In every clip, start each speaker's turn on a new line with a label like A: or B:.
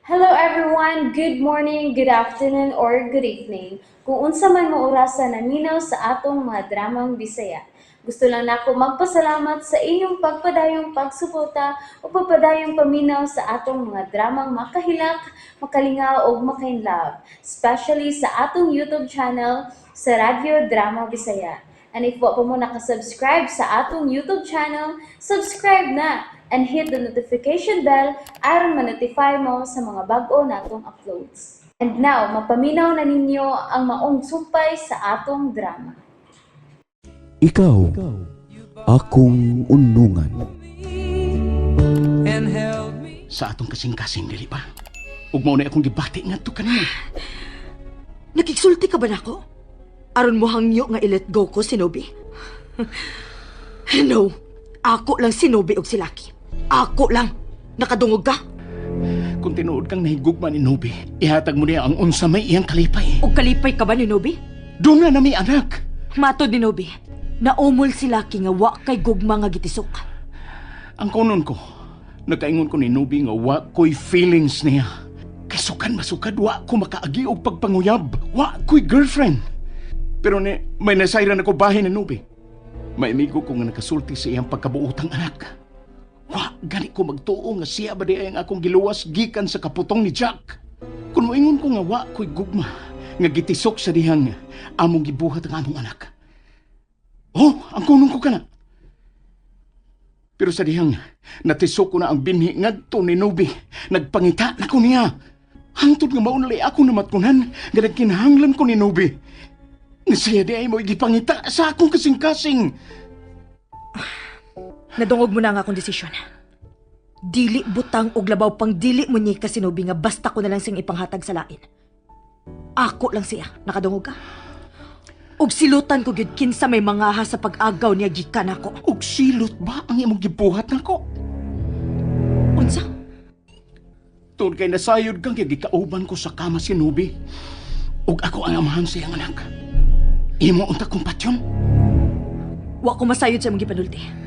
A: Hello everyone! Good morning, good afternoon, or good evening. Kung unsa man mo orasa naminaw sa atong mga dramang Bisaya. Gusto lang nako magpasalamat sa inyong pagpadayong pagsuporta o pagpadayong paminaw sa atong mga dramang makahilak, makalingaw ug makainlove, especially sa atong YouTube channel sa Radyo Drama Bisaya. And if wa pa mo nakasubscribe sa atong YouTube channel, subscribe na and hit the notification bell aron ma-notify mo sa mga bag-o natong uploads. And now, mapaminaw na ninyo ang maong sumpay sa atong drama.
B: Ikaw, akong unungan.
C: Sa atong kasing-kasing, dili ba? Ug mao na akong gibati ngadto kaniya.
D: Nakigsulti ka ba nako? Aron mo hangyo nga i-let go ko si Nobi? No. Ako lang si Nobi og si Lucky. Ako lang. Nakadungog ka?
C: Kung tinuod kang nahigugma ni Nobi, ihatag mo niya ang unsa may iyang kalipay.
D: Og kalipay ka ba ni Nobi?
C: Doon na nami anak.
D: Matod ni Nobi. Naumol si Lucky nga wa kay gugma nga gitisok.
C: Ang kunon ko, nakaingon ko ni Nobi nga wa ko'y feelings niya. Kay sukan masukad, wa ko makaagi og pagpanguyab. Wa ko'y girlfriend. Pero ni, may nasayran ako bahin ni Nobi. May amigo ko nga nakasulti sa iyang pagkabuotang anak. Wa gani ko magtuo nga siya ba di ay ang akong giluwas gikan sa kaputong ni Jack. Kung moingon ko nga wa ko'y gugma, nga gitisok sa dihang among gibuhat ang among anak. Oh, ang kunon ko kana. Pero sa dihang natisok ko na ang binhi ngadto ni Nobi. Nagpangita na ko niya. Hangtod nga maunlay ako namatkunan nga nagkinahanglan ko ni Nobi. Nga siya di ay mo gipangita sa akong kasing-kasing.
D: Nadungog mo na ang akong desisyon. Dili butang og labaw pang dili mo ni ka si Nobi nga basta ko na lang siyang ipanghatag sa lain. Ako lang siya. Nakadungog ka? Og silutan ko gyud kinsa may mangaha sa pag-agaw niya gikan ako.
C: Og silot ba ang imong gibuhat nako?
D: Unsa?
C: Tungod kay nasayod kang kay gikauban ko sa kama si Nobi. Ug ako ang amahan sa iyang anak. Imo unta kong patyon.
D: Wa ko masayod sa imong gipanulti.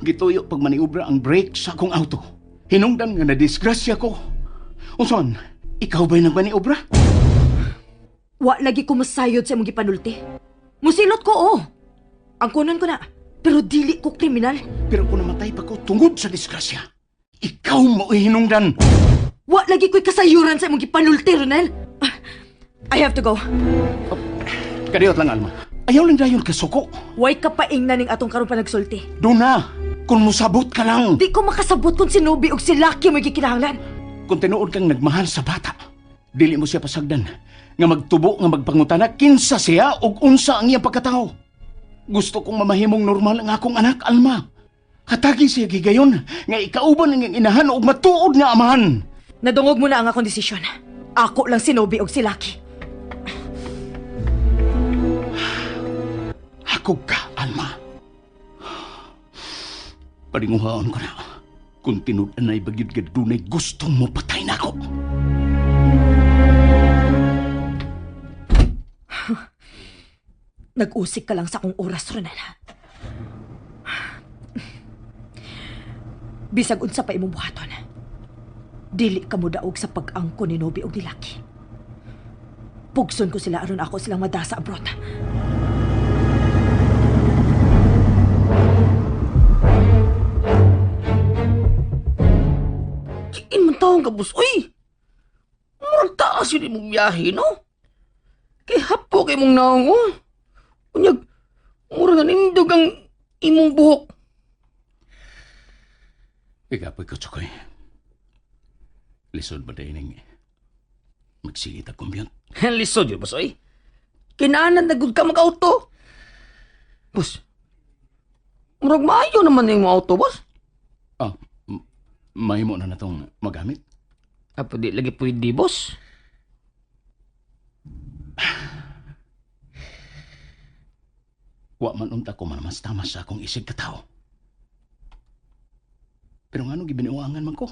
C: Gituyo pag maniobra ang brake sa akong auto. Hinungdan nga nadisgrasya ko. Unson, ikaw ba'y nagmaniobra?
D: Wa lagi ko masayod sa imong gipanulti. Musilot ko oh. Ang kunon ko na. Pero dili ko kriminal.
C: Pero kung namatay pa ko tungod sa disgrasya, ikaw mo hinungdan.
D: Wa lagi ko'y kasayuran sa imong gipanulti, Ronel. Ah, I have to go.
C: Kadiyot lang, Alma. Ayaw lang dayon kasuko.
D: Way kapaing na ning atong karon pa nagsulti.
C: Doon na, kung musabot ka lang.
D: Di ko makasabot kung si Nobi og si Lucky mo gikinahanglan.
C: Kung tinuod kang nagmahal sa bata, dili mo siya pasagdan. Nga magtubo, nga magpangutana, kinsa siya og unsa ang iyang pagkatao. Gusto kong mamahimong normal ang akong anak, Alma. Hatagi siya gigayon, nga ikauban ang iyang inahan og matuod nga amahan.
D: Nadungog mo na ang akong desisyon. Ako lang si Nobi og si Lucky.
C: Hakog ka, Alma. Paringuhaon ko na. Kung tinud-anay bagyod ka dunay gustong mo patay na ako.
D: Nag-usik ka lang sa akong oras, Ronel. Bisag unsa pa imong buhaton. Dili ka mo daog sa pag-angko ni Nobi og ni Lucky. Pugson ko sila aron ako silang madasa abroad.
E: Chiin man taong ka, boss. Uy! Murag taas yun imong biyahe, no? Kay hapo kay imong naong, oh. Unyag, murag na nindog ang imong buhok.
C: Ikapoy ko, Tsukoy. Lisod ba dahil ning magsigit ang kumbiyot?
E: Lisod yun, boss, uy. Kinaanan na gud ka mag-auto. Boss, murag maayo naman yung auto, boss.
C: Ah, mahimo na natong magamit.
E: Apo, di lagi pwede, boss.
C: Wa man unta ko manamas-tamas sa akong isig katao. Pero ngano gibinuangan man ko?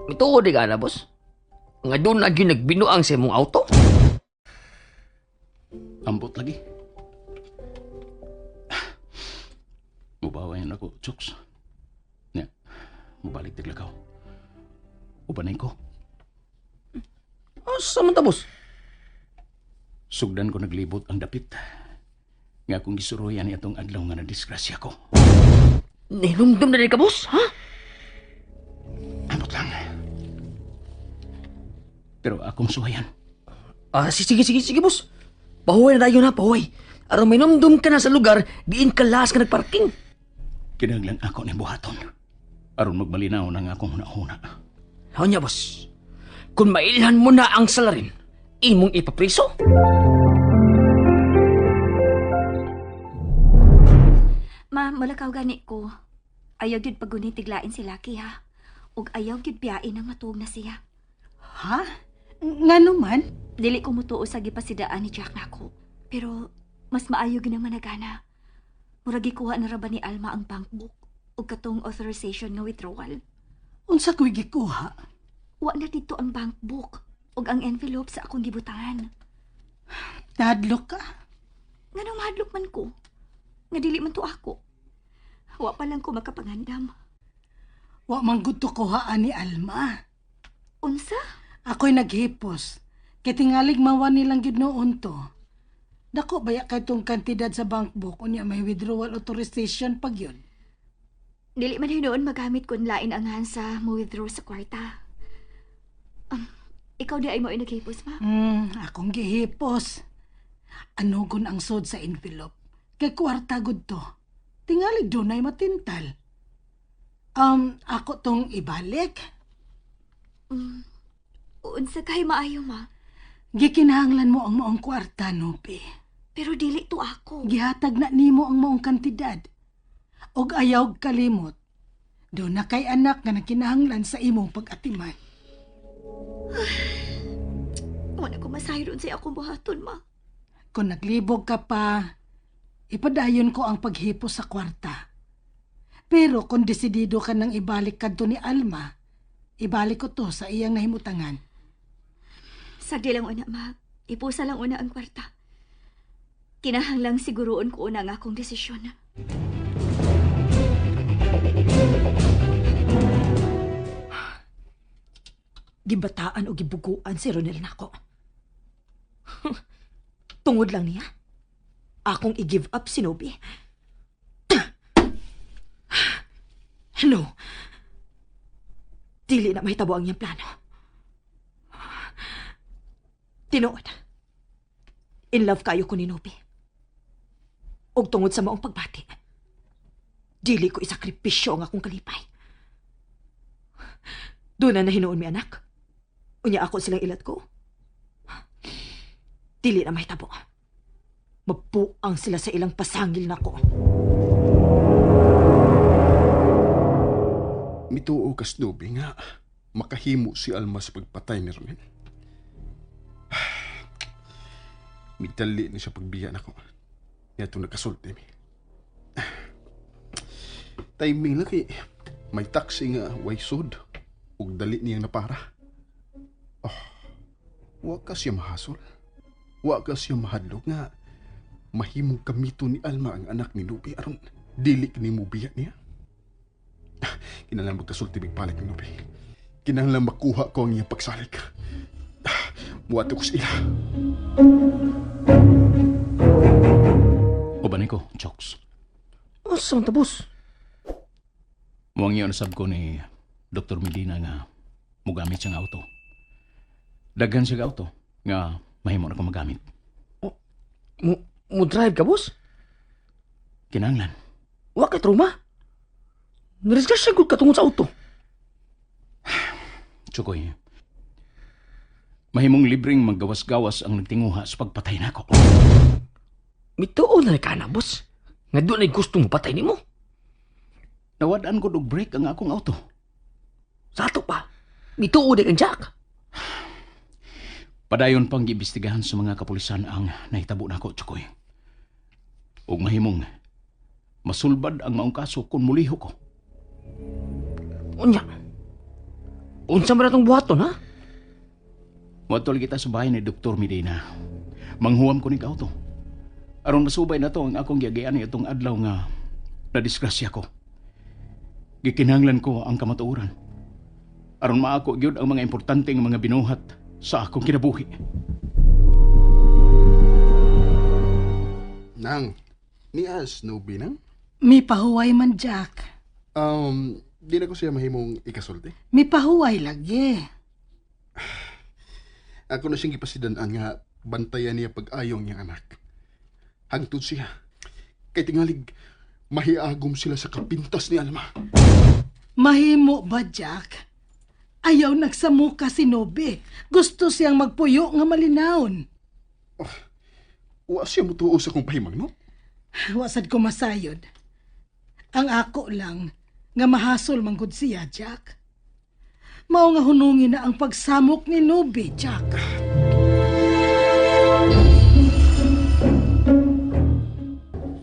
E: Mituod di ka na, boss. Nga doon na gyud nagbinuang sa imong auto.
C: Ambot lagi. Mubawayan ako, Chuks. Nya, mubalik tiglakaw. Ubanay ko.
E: Asa man ta, boss?
C: Sugdan ko naglibot ang dapit. Nga akong gisuroyan itong adlaw nga nadisgrasya ko.
E: Ninumdum na rin ka, boss, ha?
C: Ambot lang. Pero akong suwayan.
E: Ah, sige, sige, sige, boss. Pahuway na tayo na, pahuway. Aron may numdum ka na sa lugar, diin ka las ka nagparking.
C: Kinahanglan ako ni buhaton. Aron magmalinaw na nga akong hunahuna.
E: Hao niya, boss. Kung mailhan mo na ang salarin, imong ipapriso.
F: Ma, malakaw gani ko. Ayaw gyud paguni tiglain si Lucky ha. Ug ayaw gyud biyain ang matuog na siya.
G: Ha? Ngano man?
F: Dili ko mutuo sa gipasidaan ni Jack nako. Pero mas maayo gyud ang managana. Murag gikuha na ra ba ni Alma ang bank book ug katong authorization nga withdrawal.
G: Unsa ko'y gikuha?
F: Wa na dito ang bank book ug ang envelope sa akong gibutangan.
G: Nadlok ka?
F: Nganong mahadlok man ko? Nga dili man to ako. Wa pa lang ko makapangandam.
G: Wa man gud to kuhaan ni Alma.
F: Unsa?
G: Ako'y naghipos. Kay tingalig mawa nilang gyud noon to. Dako baya kay tong kantidad sa bank book unya may withdrawal authorization pag yun.
F: Dili man hinuon magamit kun lain ang sa mo withdraw sa kwarta. Ikaw di ay mo naghipos ma.
G: Akong gihipos. Anugon ang sod sa envelope. Kay kwarta gud to. Tingalig dunay matintal. Ako tong ibalik.
F: Unsa kay maayo ma,
G: Gikinahanglan mo ang maong kwarta, Nupi.
F: pero dili to ako.
G: Gihatag na nimo ang maong kantidad. Og ayaw kalimot. Do na kay anak nga nagkinahanglan sa imong pag-atiman.
F: Wala ko masayod unsay akong buhaton ma.
G: Kung naglibog ka pa, ipadayon ko ang paghipos sa kwarta. Pero kung desidido ka nang ibalik kadto ni Alma, ibalik ko to sa iyang nahimutangan.
F: Sagdi lang una ma. Ipusa lang una ang kwarta. Kinahanglang siguroon ko una ang akong desisyon.
D: Gibataan o gibuguan si Ronel nako. Tungod lang niya. Akong i-give up si Nobi. No. Dili na mahitabo ang iyang plano. Tinuod. In love kayo ko ni Nobi. Og tungod sa maong pagbati. Dili ko isakripisyo ang akong kalipay. Doon na nahinuon mi anak. Unya ako silang ilat ko. Dili na mahitabo. Mabuang sila sa ilang pasangil nako.
H: Mituo kas Nubi nga makahimo si Alma sa pagpatay ni Romel. Midali ni siya pagbiya nako. Niya itong nagkasulti mi. Timing lang kay may taxi nga way sud ug dali niyang napara. Oh, wa ka siya mahasol. Wa ka siya mahadlok nga mahimong kamito ni Alma ang anak ni Nubi aron dili kini mo biya niya. Kinahanglan magkasulti mig balik ni Nubi. Kinahanglan makuha ko ang iyang pagsalik. Muadto ko sa ila.
C: Uban ko, Chokes.
E: Asa man ta, boss?
C: Muang yun sab ko ni Dr. Medina nga mugamit siyang auto. Daghan siya auto nga mahimo na ko magamit.
E: Mo drive ka, boss?
C: Kinahanglan.
E: Wa kay trauma. Narisgasya gud ka tungod sa auto.
C: Chukoy. Mahimong libreng maggawas-gawas ang nagtinguha sa pagpatay nako.
E: Mituo na ka na, boss. Nga doon ay gusto mo patay nimo.
C: Nawad-an ko og brake ang akong auto.
E: Sa ato pa. Mituo di kang Jack.
C: Padayon pang giimbestigahan sa mga kapulisan ang nahitabo nako, Chukoy. Ug mahimong masulbad ang maong kaso kung muliho ko.
E: Unya. Unsa man atong buhaton, ha?
C: Moadto kita sa bahay ni Dr. Medina. Manghuam ko ning auto. Aron masubay na to ang akong giagian itong adlaw nga nadisgrasya ko. Gikinahanglan ko ang kamatuoran. Aron maako gyud ang mga importanteng mga binuhat sa akong kinabuhi.
H: Nang, ni as Nubi nang?
G: Mipahuway man, Jack.
H: Di na ko siya mahimong ikasulti.
G: Mipahuway lagi.
H: Ako na siyang gipasidan-an nga bantayan niya pag-ayong niyang anak. Hangtod siya. Kay tingalig, mahiagom sila sa kapintas ni Alma.
G: Mahimo ba, Jack? Ayaw nagsamuka si Nobe. Gusto siyang magpuyo nga malinawon.
H: Wa siya mutuo sa kong pahimang, no?
G: Wasad ko masayod. Ang ako lang nga mahasol manggod siya, Jack. Mao nga hunungin na ang pagsamok ni Nobe, Jack.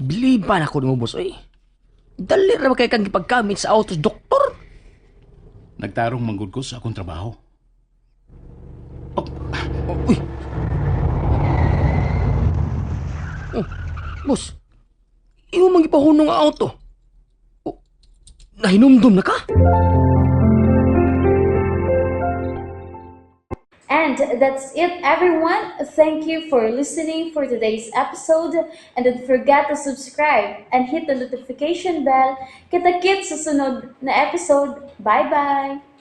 E: Biliban ako nimo, boss, oy. Dali ra ba kay kang gipagkamit sa autos doktor?
C: Nagtarong manggod ko sa akong trabaho. Oh,
E: Oh, uy. Oh, boss. Imo man gipahunong ang auto. Oh, nahinumdum na ka?
A: And that's it, everyone. Thank you for listening for today's episode. And don't forget to subscribe and hit the notification bell. Kita-kits sa sunod na episode. Bye-bye!